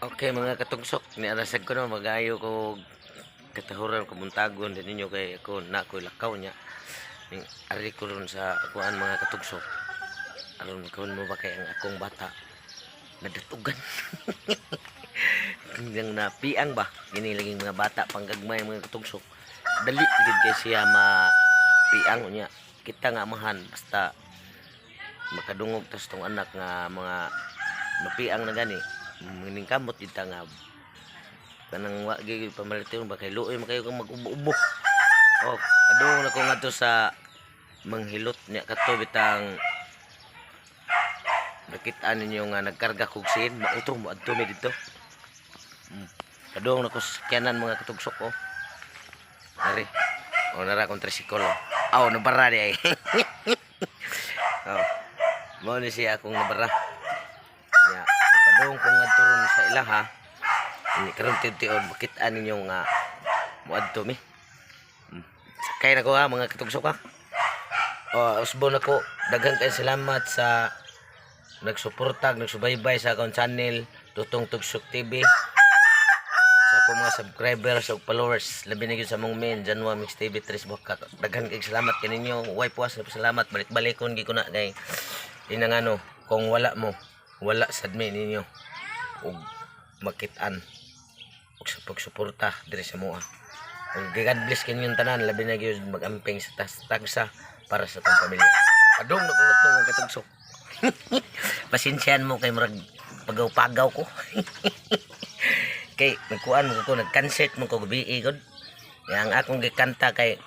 Okay, mga katugsok, niarasag ko na magayo ko katahuran ko buntagon din ninyo kay ako na ko lakaw niya. Ning ari ko ron sa akuan, mga katugsok. Aron kon mo ba kay ang akong bata nadatugan. Yang napiang ba gini laging mga bata panggagmay, mga katugsok. Dali gid kay siya mapiang niya. Kita nga amahan, basta makadungog tas tong anak nga mga mapiang na gani, maningkamot gid ta nga kanang wa gyud pamaliton ba kay luoy man kayo kang mag-ubo-ubo. Oh, padung na ko ngadto sa manghilot niya, kato bitang nakita ninyo nga nagkarga kog sin mauto mo adto mi didto. Padung na ko sa sakyanan, mga katugsok, oh. Ari. Oh, nara akong tricycle. Oh, nabara di ay. Oh. Mao ni siya akong nabara. Ya, padung ko ngadto ron sa ilaha. Ini karon tiyon makita ninyo nga moadto mi. Sakay na ko ha, mga katugsok, ha. Oh, usbon ako. Daghang kay salamat sa nagsuportag, nagsubaybay sa akong channel, Tutong Tugsok TV. Sa akong mga subscribers ug followers, labi na gyud sa mong main, Janwa Mix TV Tres Bukak. Daghan kay salamat kaninyo. Way puwas na pasalamat, balik-balikon gyud ko na kay inangano, kung wala mo, wala sad mi ninyo ug makitaan ug sa pagsuporta diri sa moa. Ug God bless kaninyong tanan, labi na gyud mag-amping sa tagsa para sa atong pamilya. Padung na kong itong mga katugsok. Pasensyahan mo kay murag pagaw-pagaw ko. Kay nagkuan mo ko, nag-concert mo ko gabi gud. Yang akong gikanta kay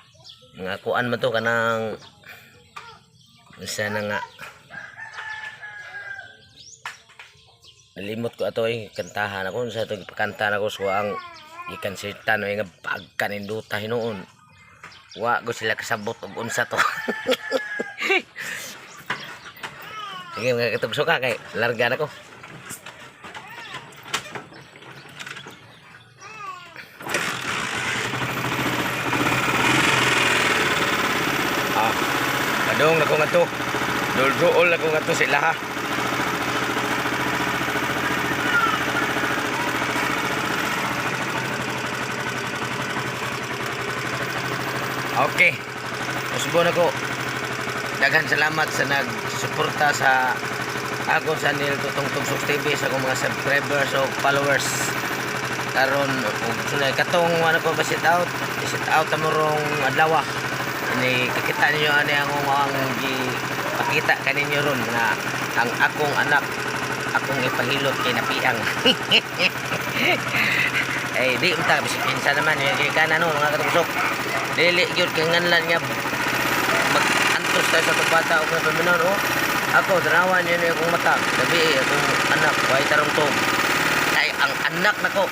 mga kuan man to, kanang unsa na nga, nalimot ko ato eh, kantahan ako unsa to, gipakanta nako so ang gikonsertan no nga pagkaninduta hinuon. Wa go sila kasabot og unsa to. Sige, mga katugsok ka, kay larga na ko. Ah, padung na ko ngadto. Dulduol na ko ngadto sa ilaha. Okay. Usbon ako. Daghan salamat sa nagsuporta sa akong channel Tutong Tugsok TV, sa akong mga subscribers o followers. Karon ug sunay katong ano ko ba shout out, shout out amorong adlaw. Ini kakita ninyo ani akong ang gipakita kaninyo ron nga ang akong anak akong ipahilot kay napiang. Eh di unta bisag kinsa naman yung kay kana no, mga katugsok. Dili gyud kay nganlan nga mag-antos tayo sa itong bata o mga paminon, oh. Ako, tanawan niyo na akong mata. Gabi eh, akong anak, way tarong to. Ay, ang anak nako,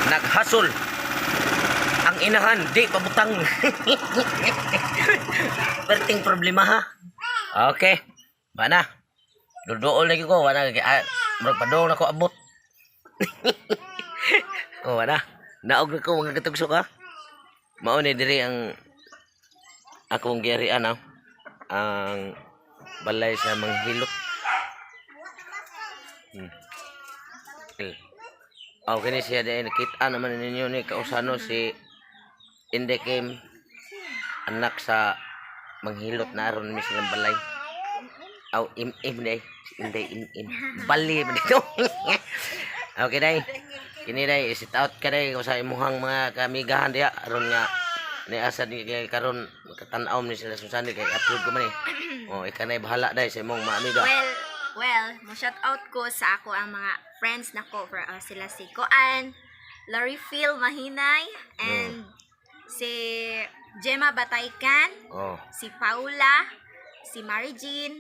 naghasol. Ang inahan, di pabutang. Perting problema ha. Okay. Bana. Duduol lagi ko, wala ah, murag padung na ko abot. Oh, wala. Naog na ko, mga katugsok, ha. Mao ni diri ang akong giharian, ah. Ang balay sa manghilot. Oh, kini siya dahil nakita naman ninyo ni kausano si Inde Kim, anak sa manghilot na aron mi silang balay. Aw, im-im day. Si Inday im-im. Bali man dito. Okay day. Kini day, sit out ka day sa imuhang mga kamigahan diya aron nga ni asa ni kay karon makatan-aw ni sila sa channel kay upload ko man eh. Oh, ikaw na bahala day sa imong mga amiga. Well, mo shout out ko sa ako ang mga friends nako for sila si Koan, Larry Phil Mahinay, and si Gemma Bataycan, si Paula, si Mary Jean,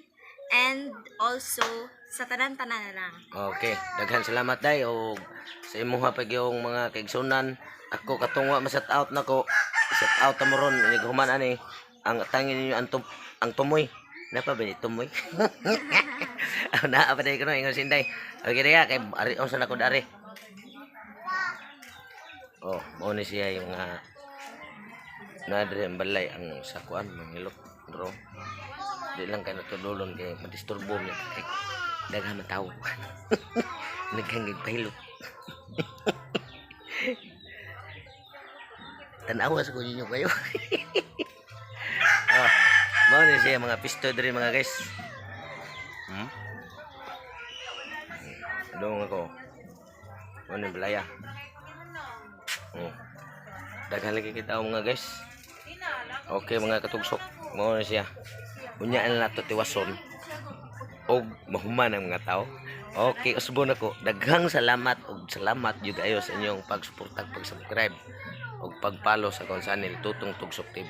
and also sa tanan-tanan na lang. Okay, daghan salamat day og sa imuha pag yung mga kaigsunan. Ako katong wa ma-shout out nako. Shout out ta mo ron inig human ani ang tangin ninyo ang, ang tumoy. Napa ba ni tumoy? Aw, naa pa day ko no ingon sinday. Okay day kay ari unsa na ko dari. Oh, mao ni siya yung mga na diri ang balay ang sakuan manghilot bro. Di lang kay natululon kay madisturbo niya kay daghan man tawo. Naghangig pahilot. Tanawa sa ninyo kayo. Oh, mao ni siya mga pisto diri, mga guys. Dong ako. Mao ni balaya. Oh. Daghan lagi kita, mga guys. Okay, mga katugsok. Mao ni siya. Unya na nato tiwason og mahuman ang mga tao. Okay, usbon ako. Daghang salamat og salamat jud ayo sa inyong pagsuporta, pag-subscribe ug pag-follow sa akong channel, Tutong Tugsok TV.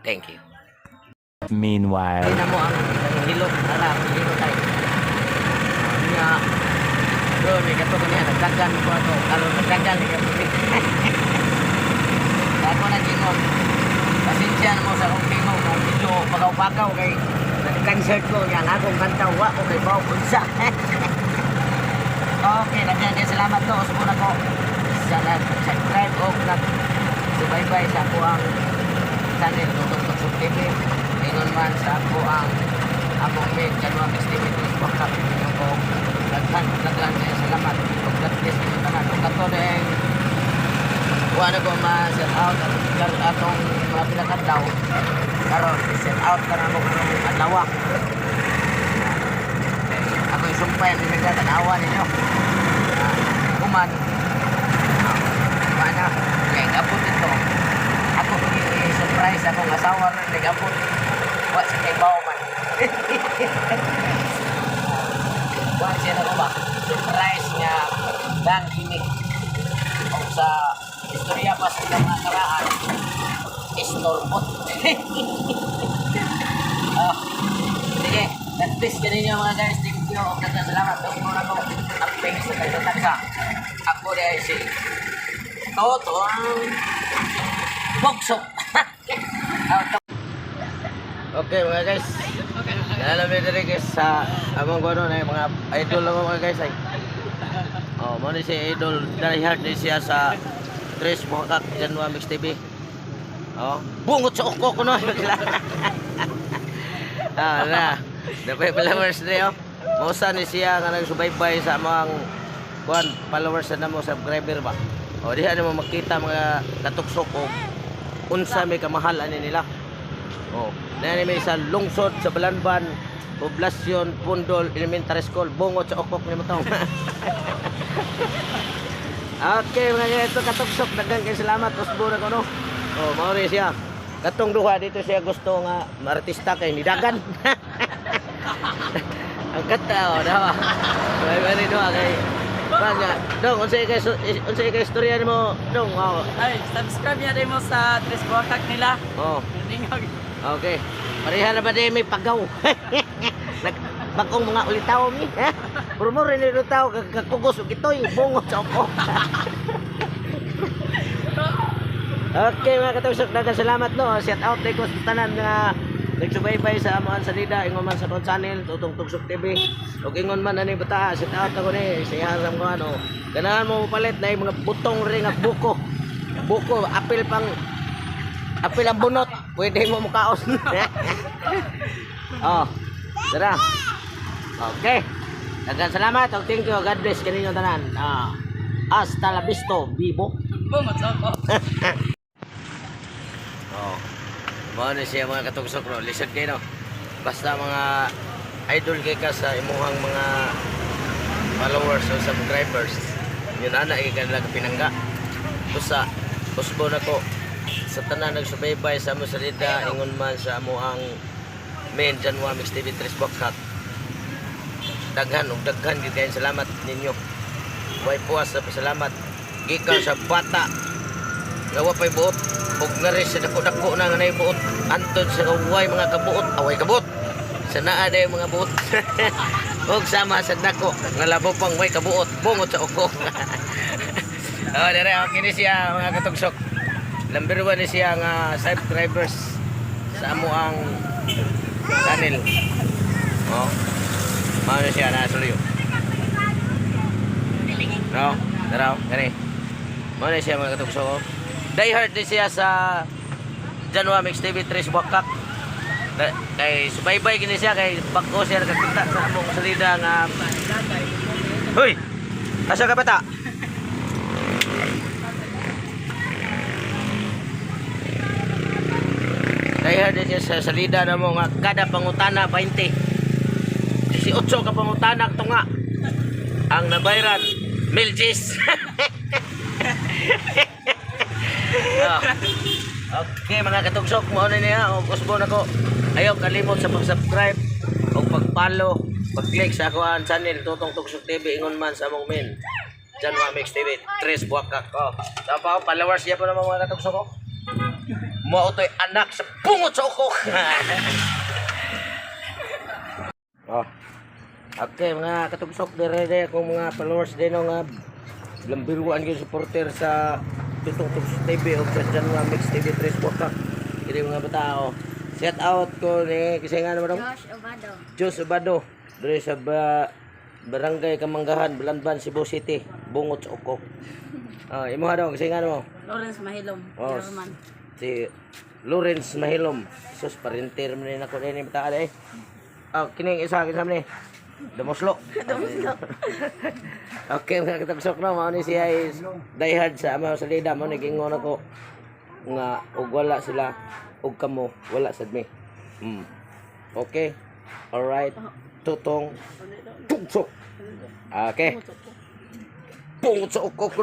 Thank you. Meanwhile. Tingnan mo ang hilot, ara, hilot tayo. Nya. Bro, may kato kaniya nagdagan ko ato. Karon nagdagan ni kato. Ako na gingon. Pasensya na mo sa akong tingog kung medyo pagaw-pagaw kay nag-concert ko niya ang akong kanta, wa ko kay baw unsa. Okay, daghan kay salamat to. Usbon ako sa nag-subscribe o nag subaybay sa ako ang channel, Tutong Tugsok TV. Ingon man sa ako ang among main channel, Mix TV Facebook ka ko. Daghan daghan kay salamat ug God bless inyo tanan. Ug kato din, wa na ko ma-shout out atong atong mga pinakadlaw karon, i-shout out ka na mo karong adlaw. Eh, ako isumpay ang dinagda, tanawa ninyo. Ah, human mana kay gabot ito ako i-surprise akong asawa ron, nagabot, wa siya kay bao man, wa siya na ba surprise nga dang himik o sa istorya pa sa ilang mga karaan istorbot. Ah, sige, God bless kaninyo, mga guys. Thank you. Og daghang salamat. Ug muna ko ang thanks sa tayo sa ako dahil si Toto Bogsok. Okay, mga guys. Alam niyo diri, guys, sa among kuno na yung mga idol ako, mga guys, ay. Oh, mo ni si idol, die hard ni siya sa Tres Bukak Janwa Mix TV. Oh, bungot sa uko kuno. Ah, na. Dapat followers ni oh. Mausa ni siya nga nagsubaybay sa among kuan followers na mo, subscriber ba. O diha nimo makita, mga katuksok, og unsa may kamahal ani nila. Oh, na may sa lungsod sa Balanban, Poblasyon, Pundol Elementary School, bungot sa okok nimo tong. Okay, mga ito katuksok, daghang kay salamat, usbo na ko no. Oh, mao ni siya. Katong duha dito siya gusto nga maartista kay nidagan. Ang kata oh, dawa. May may duha kay Banya, dong, unsay kay istorya nimo, dong? Oh. Ay, subscribe niya rin mo sa Tres Buwakak nila. Oh. Ningog. Okay. Pareha na ba di may pagaw? Nag bagong mga ulitaw mi. Puro mo rin ulitaw kagkugos og itoy bungo sa oko. Okay, mga katugsok, daghang salamat no. Shout out ko sa tanan nga nagsubaybay sa amoan sa Lida, ingon man sa akong channel, Tutong Tugsok TV. Ug ingon man ani bata, shout out ako ni sa haram ko ano. Ganahan mo palit na yung mga butong ring at buko. Buko, apil pang apil ang bunot, pwede mo mukaos. Oh, tara. Okay. Daghang salamat ug thank you. God bless kaninyo tanan. Ah. Hasta la vista, vivo. Bungot sa ako. Oh. Mao ni siya, mga katugsok no. Lisod kayo no. Basta mga idol kay ka sa imuhang mga followers o subscribers. Yun ana kay kanila pinangga. Usa usbo nako sa tanan nagsubaybay sa amo sa Lida, ingon man sa amo ang main Janwa Mix TV Tres Bokhat. Daghan og daghan gyud kayong salamat ninyo. Way puwas sa pasalamat gikan sa bata nga wa pay buot ug ngari sa dako-dako na nga nay buot antod sa way mga kabuot, away kabuot sa naa day mga buot ug sama sa dako nga labo pang way kabuot, bungot sa uko. Oh, dire okay ni siya, mga katugsok. Number 1 ni siya nga subscribers sa amo ang channel. Oh, mao ni siya na suliyo no. Tara, gani. Mao ni siya, mga katugsok, oh. Die hard ni siya sa Janwa Mix TV 3 Wakak. Kay subaybay kini siya kay bag-o siya nakakita sa among salida nga. Hoy! Asa ka, bata? Diehard din siya sa salida na mo nga kada pangutana 20. 18 ka pangutana tunga. Ang nabayran Milgis. Ah. Okay, mga katugsok, mao na niya og usbon ako. Ayaw kalimot sa pag-subscribe o pag-follow, pag-click sa ako ang channel Tutong Tugsok TV, ingon man sa among main. John Wamix TV, Tres Buwakak. Oh. Sa pa ako, followers siya pa naman, mga katugsok ko. Mao to'y anak sa bungot sa ukok. Oh. Okay, mga katugsok, dire dire akong mga followers din, no, nga lambiruan gyud supporter sa Tutong Tugsok TV o sa John Wamix TV, Tres Buwakak. Kini mga bata, oh. Shout out ko ni kasi nga naman dong? Josh Obado. Diyos Obado dire sa Barangay Kamanggahan, Balanban, Cebu City, Bungot sa Ukok. Ah, imo daw kasi nga mo. Lawrence Mahilom. Oh, German. si Lawrence Mahilom. Sus, parinter mo rin ako din yung bata eh. Ah, kining isa kinsa man ni? Damoslo. Damoslo. Okay, mga katagsok, no, mao ni siya is diehard sa ama sa lida mo nagingon ako nga og wala sila og kamo wala sad mi. Okay. Alright. Tutong tugsok. Okay. Pungot sa ukok ko.